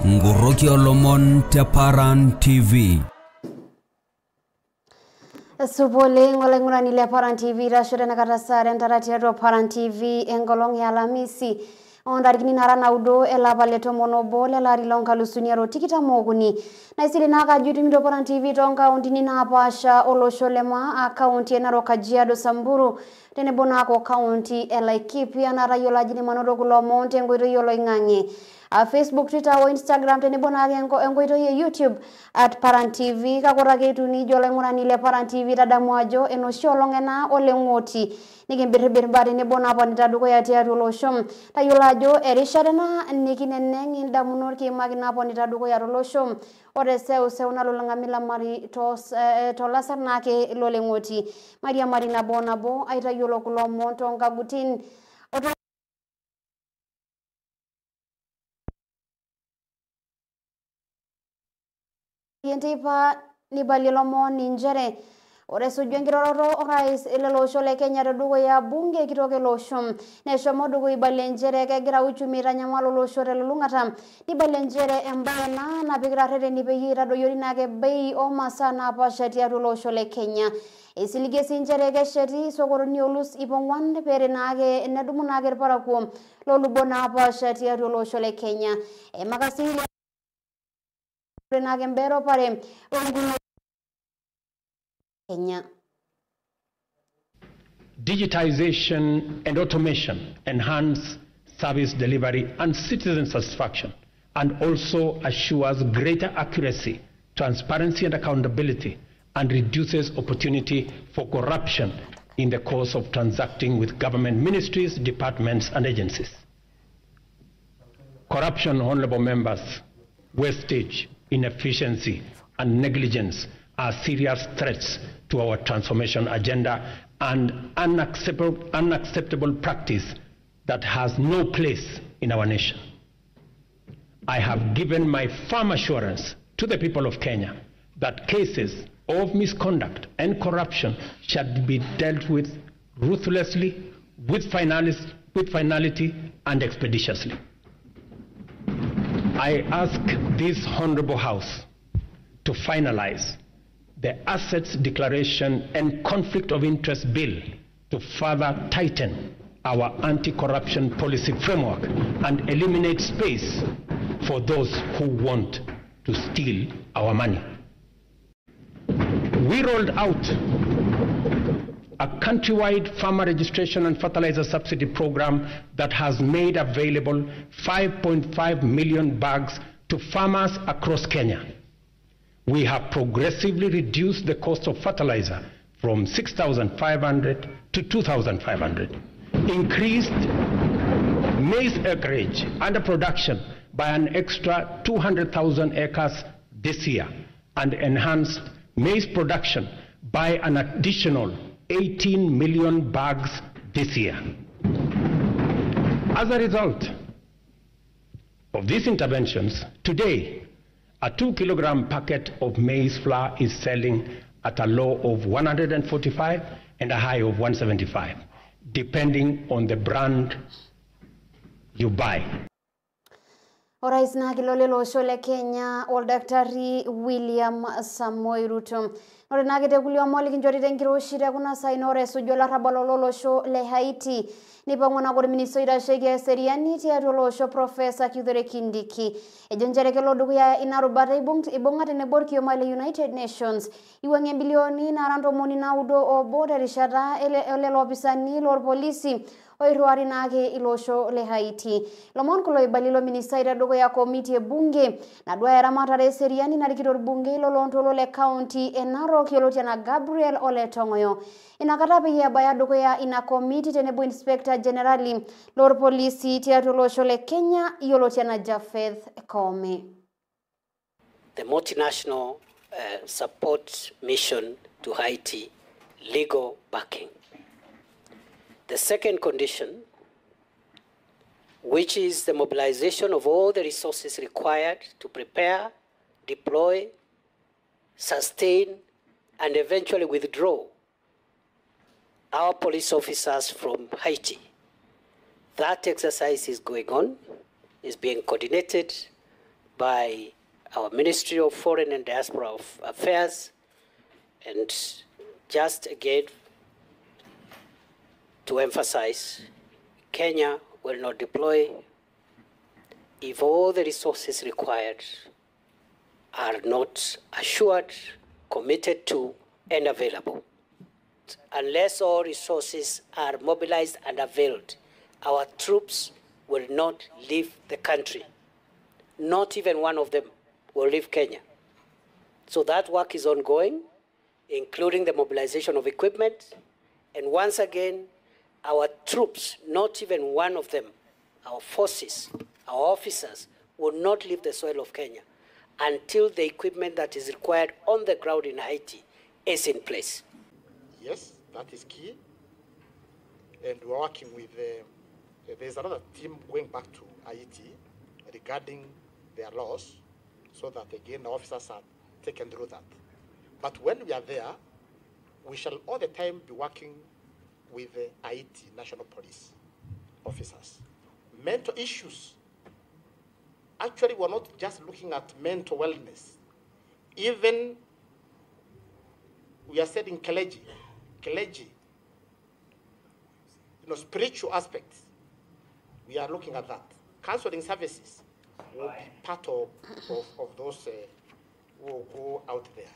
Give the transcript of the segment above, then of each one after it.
Ngoroki olomon te Paran TV. Supa oleng olaing'urani le Paran TV rasho tenakata saa entara tiatua Paran TV enkolong e Alamisi ontarikini nara naudo elapa le tomon obo lelari loonkalusuni are otikitam ookuni. Naisili naake ajo itumito Paran TV toonkauntini napaasha olosho le maa aa kaunti e Narok, Kajiado, Samburu tenebo naake kaunti e Laikipia. Natayiolo ajo indim anoto kulo omon tenkoitoi oloing'ang'e Facebook, Twitter o Instagram tenebo naake enkoitoi e YouTube at Paran TV. Kake ore ake eitu nijo olaing'urani le Paran TV, tadamu ajo enoshi olong ena oleng'oti nikimbirribir imbaa tenebo naaponita dukuya tiatua olosho. Tayiolo ajo erishata ena nikineneng indamunot kiimaki naaponita dukuya tolosho ore seuseu nalulung'a milamari tolasar naake loleng'oti. Mairiamari nabo nabo aitayiolo kulo omon toonkagutin. Enteipa nibalie lomon inchere ore esuju enkiroroto orais lele osho le Kenya tedukuya bunge kitok ele osho neshomo dukuya aibalie nchere kegira uchumi aitanyamal olosho telulung'ata. Nibalie nchere embae ena napikita rreteni peyie eitadoyiori naake bei oomasaa napaasha tiatua ele osho le Kenya. Eisiligie sii nchere kesheti sokonini olus 400 pere naake nedumu naake irparakuo loolubot napaasha tiatua ele osho le Kenya. Eimaka sii naake imbaa eropare Kenya. Digitization and automation enhance service delivery and citizen satisfaction, and also assures greater accuracy, transparency and accountability, and reduces opportunity for corruption in the course of transacting with government ministries, departments and agencies. Corruption, honorable members, wastage, inefficiency and negligence are serious threats to our transformation agenda and unacceptable practice that has no place in our nation. I have given my firm assurance to the people of Kenya that cases of misconduct and corruption shall be dealt with ruthlessly, with finality and expeditiously. I ask this Honorable House to finalize the Assets Declaration and Conflict of Interest Bill to further tighten our anti-corruption policy framework and eliminate space for those who want to steal our money. We rolled out a countrywide farmer registration and fertilizer subsidy program that has made available 5.5 million bags to farmers across Kenya. We have progressively reduced the cost of fertilizer from 6,500 to 2,500, increased maize acreage under production by an extra 200,000 acres this year, and enhanced maize production by an additional 18 million bags this year. As a result of these interventions, today, a 2-kilogram packet of maize flour is selling at a low of 145 and a high of 175, depending on the brand you buy. Orais naake lole losho le Kenya Oldaktari William Samoei Ruto. Ore naake te kulie omon likinchori tenkiroshi te kuna saai naa ore esuju olarrabal lolosho le Haiti neipang'ua naake orministai oitasheki eseriani tiatua olosho Professor Kithure Kindiki. Ejo nchere kelo dukuya ina rubata ibung'a tenebo orkioma le United Nations iwuang'ie imbilioni nara 91 terishata elelo opisani lorpolisi oirriwari naake ilosho le Haiti. Lomon kulo oibali ilo ministai tedukuya komiti e bunge naduaya eramatare eseriani narikito orbungei loloontoluo le kaunti e Narok yioloti anaa Gabriel Ole Tong'oyo. Inakata peyie ebaya dukuya ina komiti tenebo Inspector Generali lorpolisi tiatua olosho le Kenya yioloti anaa Japheth Koome. The multinational support mission to Haiti legal backing. The second condition, which is the mobilization of all the resources required to prepare, deploy, sustain, and eventually withdraw our police officers from Haiti. That exercise is going on, is being coordinated by our Ministry of Foreign and Diaspora Affairs. And just again to emphasize, Kenya will not deploy if all the resources required are not assured, committed to, and available. Unless all resources are mobilized and availed, our troops will not leave the country. Not even one of them will leave Kenya. So that work is ongoing, including the mobilization of equipment. And once again, our troops, not even one of them, our forces, our officers, will not leave the soil of Kenya until the equipment that is required on the ground in Haiti is in place. Yes, that is key. And we're working with, there's another team going back to Haiti regarding their laws, so that again the officers are taken through that. But when we are there, we shall all the time be working with the Haiti National Police officers. Mental issues. Actually, we're not just looking at mental wellness. Even we are saying clergy, you know, spiritual aspects. We are looking at that. Counseling services will be part of those who will go out there.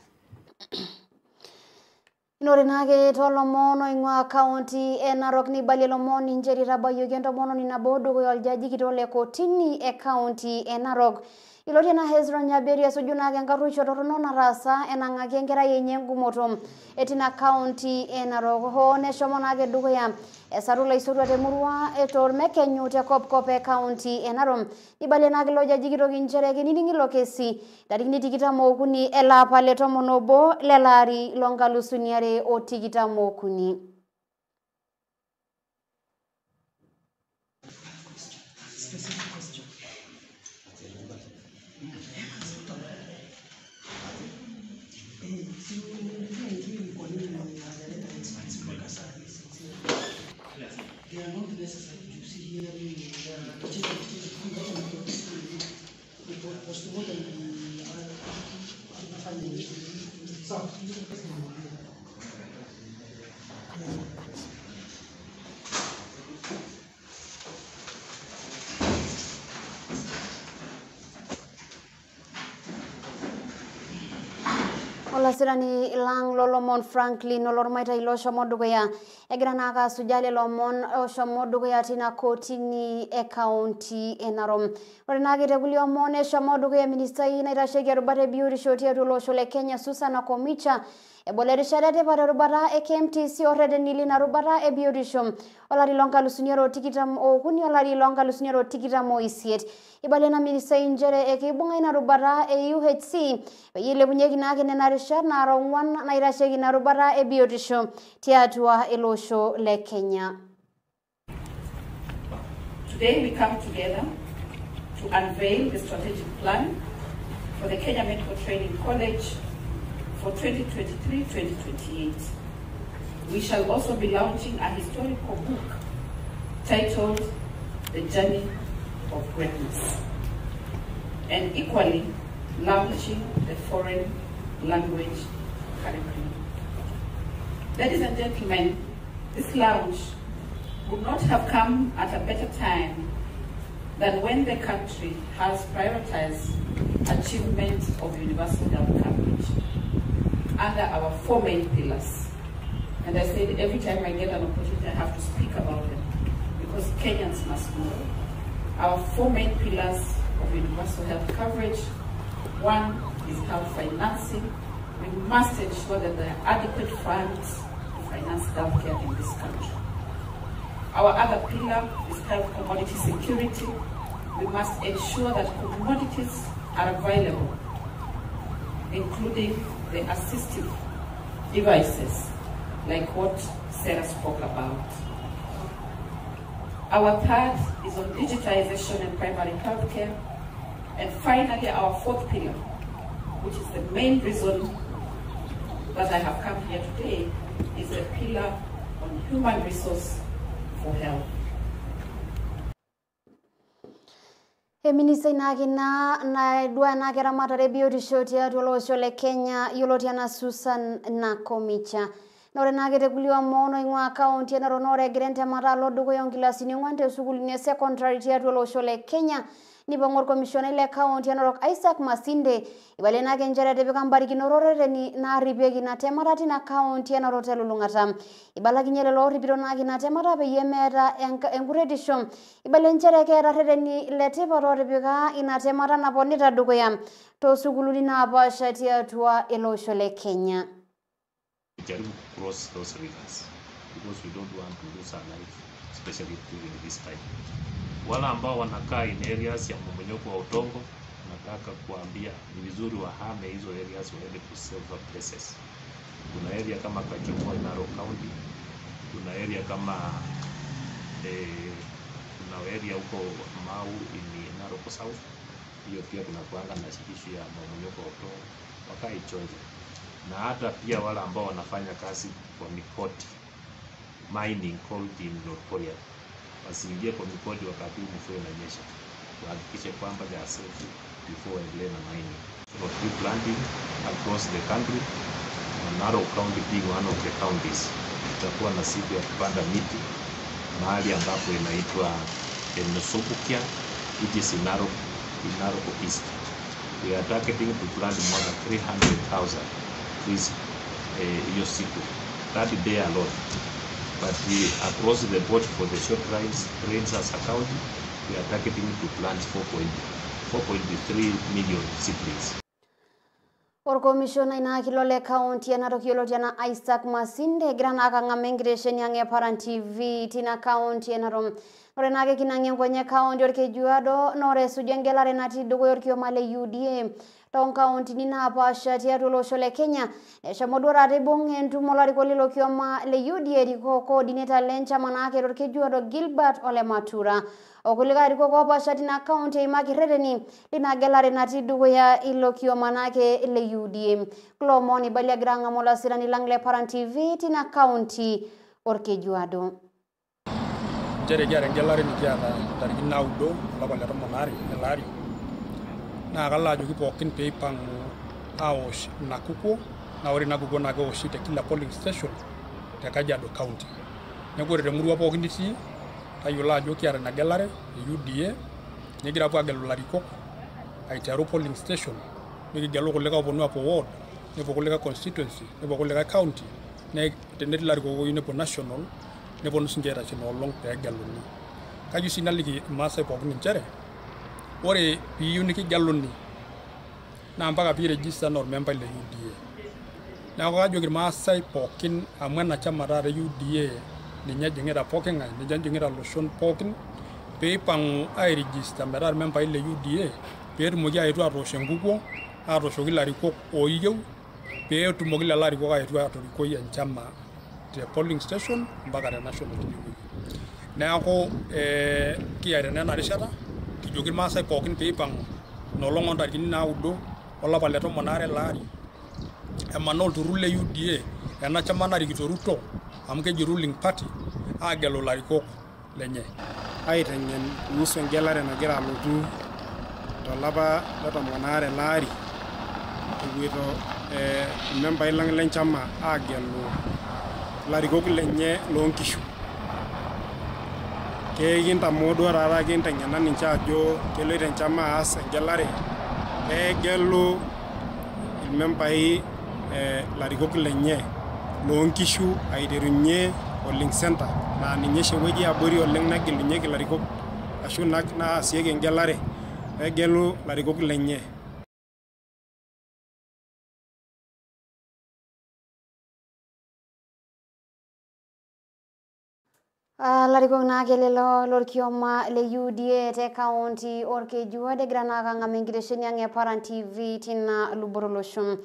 Ore naake toolomon oing'ua kaunti e Narok neibalie lomon nchere eitabayioki entomononi nabo dukuya oljaji kitok le kotini e kaunti e Narok. Ilotie na Hezron Nyaberi esuju naake enkarruisho torrono nataasa enang'aki enkerai enye engumoto etina kaunti e Narok. Hoo neshomo naake dukuya esaru laisotuak temurua tormekenyu te kopkop e kaunti e Narok. Eibalie naake ilo jaji kitok nchere keinining'i ilo kesi ntarikini 23 ele apa le 11 lele ari loo nkalusuni are o 23. Olasirani lang lolomon Franklin olormaita iloshomo dukuya egira naake asuja lelo omon oshomo dukuya tina kotini e kaunti e Narok. Ore naake te kulie omon eshomo dukuya ministai naitasheki erubata e biotisho tiatua olosho le Kenya Susan Nakhumicha ebol erishata etipat erubata e KMTC oreteni lina rubata e biotisho olari loo nkalusuni are o 23 olari loo nkalusuni are o 28. Eibalie ina ministai nchere ekeibung'a ina rubata e UHC peyie eilepunyeki naake nena rishat naara 4 naitasheki ina rubata e biotisho tiatua olosho le Kenya. Today we come together to unveil the strategic plan for the Kenya Medical Training College for 2023-2028. We shall also be launching a historical book titled The Journey of Greatness, and equally launching the foreign language curriculum. Ladies and gentlemen, this launch would not have come at a better time than when the country has prioritized achievement of universal health coverage under our 4 main pillars. And I said every time I get an opportunity, I have to speak about them because Kenyans must know. Our 4 main pillars of universal health coverage. 1 is health financing. We must ensure that there are adequate funds to finance healthcare in this country. Our other pillar is health commodity security. We must ensure that commodities are available, including the assistive devices, like what Sarah spoke about. Our third is on digitization and primary healthcare. And finally, our 4th pillar, which is the main reason that I have come here today, is the pillar on human resource for health. Eministai naake naidua naake eramatare biotisho tiatua olosho le Kenya yioloti anaa Susan Nakomicha. Na ore naake tekulie omon oing'ua kaunti e Narok naa ore egira entemata alo dukuya onkilasini ong'wan te sukuulini e secondary tiatua olosho le Kenya nipang'u orkomishonai le kaunti e Narok Isaac Masinde ibalie naake nchere etipika mbarikinot oreteni naaripieki ina temata tina kaunti e Narok telulung'ata. Ibalakinye lelo orripito naake ina temata peyie meeta enkuretisho. Ibalie nchere keeta reteni letipat ootipika ina temata naponita dukuya toosukuulini naapaasha tiatua ele osho le Kenya. Jaribu cross those rivers because we don't want to lose our life, especially during this time. Wale ambao wanakaa in areas ya mmomonyoko wa udongo, nataka kuambia ni vizuri wahame hizo areas waende ku safer places. Kuna area kama Kachumwa in Narok County, kuna area kama kuna area huko Mau in Narok South, hiyo pia kuna kuanga na issue ya mmomonyoko wa udongo, wakae chonjo. Na hata pia wale ambao wanafanya kazi kwa mikoti, mining called in North Korea, wasiingie kwa mikoti wakati mvua inanyesha, wahakikishe kwamba they are safe before waendelee na mining. So tree planting across the country, na Narok County being one of the counties, tutakuwa na siku ya kupanda miti mahali ambapo inaitwa Enosobukia, which is in Narok, in Narok East. We are targeting to plant more than 300,000 trees hiyo siku, that day alone. But we, across the board for the short rains as a county, we are targeting to plant 4.3 million seedlings. Orkomishona inaakilo le kaunti ya Narok yioloti anaa Isaac Masinde egira naake ang'amaa enkitesheni ang' e Paran TV tina kaunti e Narok. Ore naake kinang'ie enkonye kaunti Orkejuado naa ore esuju engelare natii dukuya orkioma le UDA toonkauntini naapaasha tiatua olosho le Kenya eshomo duo taata eibung' entumo olarikok lilo kioma le UDA erikoo coordinator lenchama naake torkejuado Gilbert Ole Matura okulikae arikok oopaasha tina kaunti eimaki reteni lina gelare natii dukuya ilo kioma naake le UDA. Kulo omon eibalie egira ang'amu olasirani lang' le Paran TV tina kaunti Orkejuado. Nchere kiata engelare nikiata ntarikini 9 olapa le 12 ele ari. Naa kalo ajoki pookin pee eipang'u aosh ina kukuo, naa ore ina kukuo naa keoshi te kila polling station te Kajiado County. Neeku ore temurua pookin nitii, tayiolo ajo kiata ina gelare e UDA, nigira apuo agelu ilarikok aiteru polling station, nikigelu kulikae ooponu apuo ward, nepuo kulikae constituency, nepuo kulikae county, tenetii ilarikok oyieu nepuo national, neponu sinche aitashe ina olong pee egeluni. Kayieu sii naliki irmaasai pookin nchere, ore piiyieu nikigeluni naa mpaka piiregister anaa ormembai le UDA. Neeku kajoki irmaasai pookin amu ena chama taata e UDA ninye ejing'ita pooking'ae, ninye ejing'ita iloshon pookin, peipang'u airegister metaa irmembai le UDA peetumoki aetu atoosh enkukuo, aatooshoki ilarikok ooyieu, peetumoki lelo arikok aetu atorikoi enchama te polling station mpaka te national tinewueji. Neeku kiata naa ena rishata kijoki irmaasai pookin peipang'u ina olong oontarikini 9 olapa le 12 ele ari emanaa olturrur le UDA ena chama narikito Ruto amu keji ruling party aagelu ilarikok lenye. Aiteng'en kuhusu engelare nagira alotu tolapa le 12 ele ari epuoito irmembai lang lenchama aagelu ilarikok lenye loonkishu. Kekintamoo duo taata kinteng'ena ninche ajo keloito enchama aas engelare peegelu irmembai ilarikok lenye loonkishu aiterunye polling center naa ninye oshi ewueji eabori oleng' nagelunyeki ilarikok ashu naasieki engelare peegelu ilarikok lenye. Larikok naake lelo lorkioma le UDA te kaunti Orkejuado egira naake ang'amaa enkitesheni ang' e Paran TV tina luboto olosho.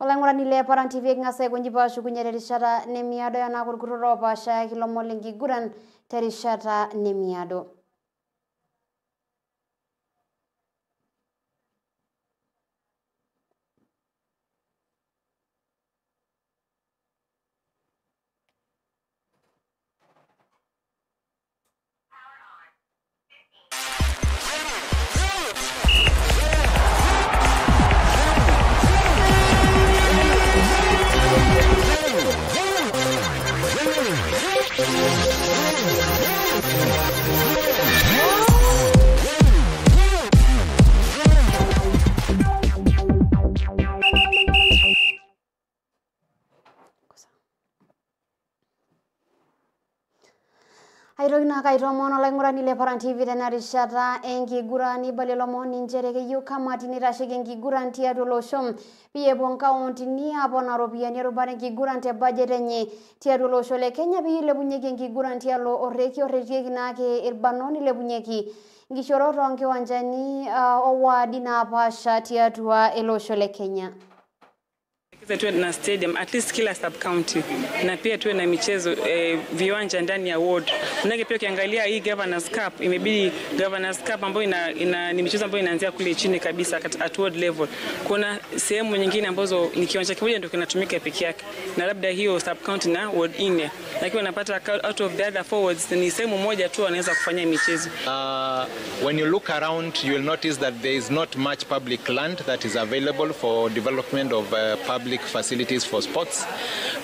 Olaing'urani le Paran TV eking'as aikonji paashukunye terishata nemiado enaa orkurto oopaasha ilomon lenkiguran terishata nemiado. Aitoki naa kaitoomon olaing'urani le Paran TV tena rishata enkiguran eibalie lomon inchere keyieu kamati neitasheiki enkiguran tiatua olosho peyie epuo nkauntini aaponaa ropiyiani erubata enkiguran te budget enye tiatua olosho le Kenya peyie eilepunyieki enkiguran tialo orekie orretieki naake irbarnot neilepunyieki nkishorot oonkiwanjani owaadi napaasha tiatua ele osho le Kenya. Tuwe na stadium at least kila sub county na pia tuwe na michezo viwanja ndani ya ward. Manake pia ukiangalia hii Governors Cup, imebidi Governors Cup ambayo ni michezo ambayo inaanzia kule chini kabisa at ward level. Kuna sehemu nyingine ambazo ni kiwanja kimoja ndio kinatumika peke yake, na labda hiyo sub county na ward 4, lakini unapata out of the other four wards ni sehemu moja tu wanaweza kufanya michezo. When you look around, you will notice that there is not much public land that is available for development of public facilities for sports,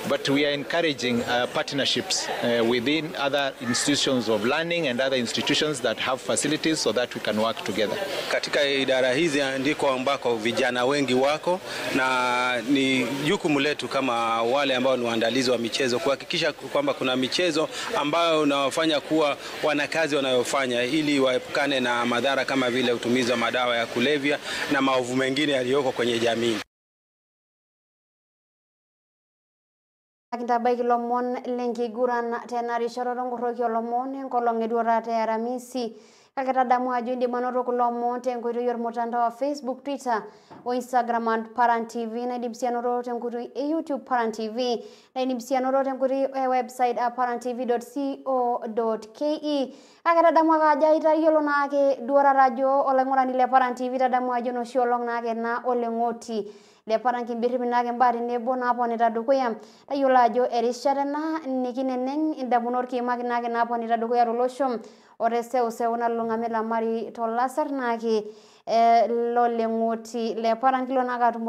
but we are encouraging partnerships within other institutions of learning and other institutions that have facilities so that we can work together. Katika idara hizi ndiko ambako vijana wengi wako, na ni jukumu letu kama wale ambao ni waandalizi wa michezo kuhakikisha kwamba kuna michezo ambayo unawafanya kuwa wanakazi wanayofanya ili waepukane na madhara kama vile utumizi wa madawa ya kulevya na maovu mengine yaliyoko kwenye jamii. Kintabaiki lomon lenkiguran tena rishata tonkoroki olomon enkolong eduo taata e Aramisi. Kake tadamu ajo indim anoto kulo omon tenkoitoi ormutandao wa Facebook, Twitter o Instagram at Paran TV, na indim sii anoto tenkoitoi e YouTube Paran TV, na indim sii anoto tenkoitoi e website a parantv.co.ke. Kake tadamu ake ajo itayiolo naake duo taata ajo olaing'urani le Paran TV, tadamu ajo enoshi olong naake ena oleng'oti le Paran kimbirripi naake mbaa tenebo naaponita dukuya. Tayiolo ajo erishata ena nikineneng indamunot kiimaki naake naaponita dukuya tolosho o teseuseu nalulung'a milamari tolasar naake loleng'oti le Paran kilo naake atumore.